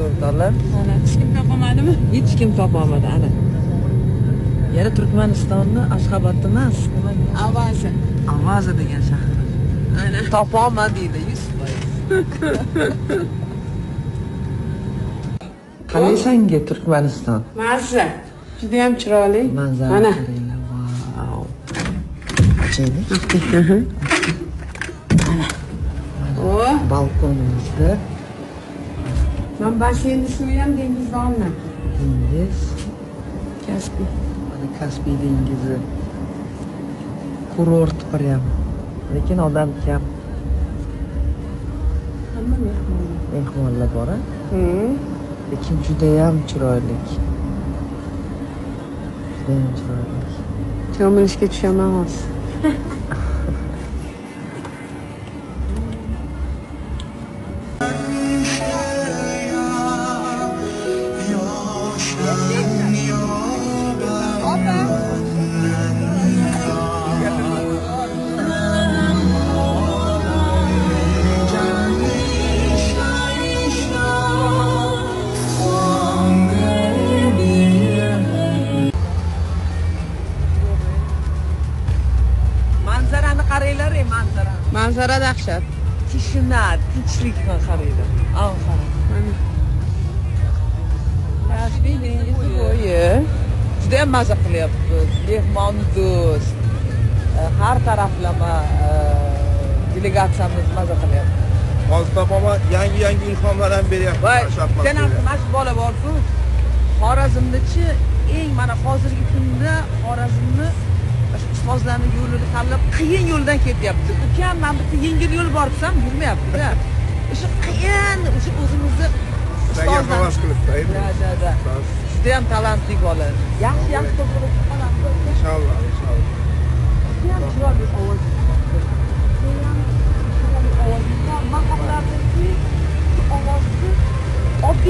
O'rtoqlar. Ana, hech kim topolmadimi? Hech kim topolmadi ana. Yana Turkmanistonni Ashxobodda emas, nima Avaza. Avaza degan shahri. Ana. Topolmadinglar 100%. Qalay sanga Turkmaniston? Mazza. Juda ham chiroyli. Manzara Mana. qaranglar, vau. Ochaylik. O, Balkonimizda man basseynni suvi ham dengizdan olinadi. Dengiz, Kaspiy. Mana Kaspiy dengizi. Kurort prям. Lekin odam kam. Hamma mehmonlar. Mehmonlar bor, a? Lekin judayam chiroyli. Judayam chiroyli. Cho'milishga tushaman hozir. Manzarani qaranglar, ey manzara. Manzara dahshat. Tishina, tinchlikni qaranglar. Al qarang. Mana. Kaspiy dengizi bo'yi. Judayam maza qilyapmiz. Mehmon do'st. Har taraflama delegatsiyamiz maza qilyapti. Hozir topaman, yangi yangi ilhomlar ham beryapti. Voy, Ashab bitta narsa, mana shu bola borku, Xorazmdachi eng mana hozirgi kunda Xorazmni mana shu ustozlarni yo'lini tanlab qiyin yo'ldan ketyapti. Ukam, mana bitta yengil yo'l bor desam yurmayapti-da. O'sha qiyin, o'sha o'zimizni Senga havas qilibdi, aymi? Да. Judayam talantli bola. Yaxshi yaxshi to'g'ri qolamiz. Inshaalloh.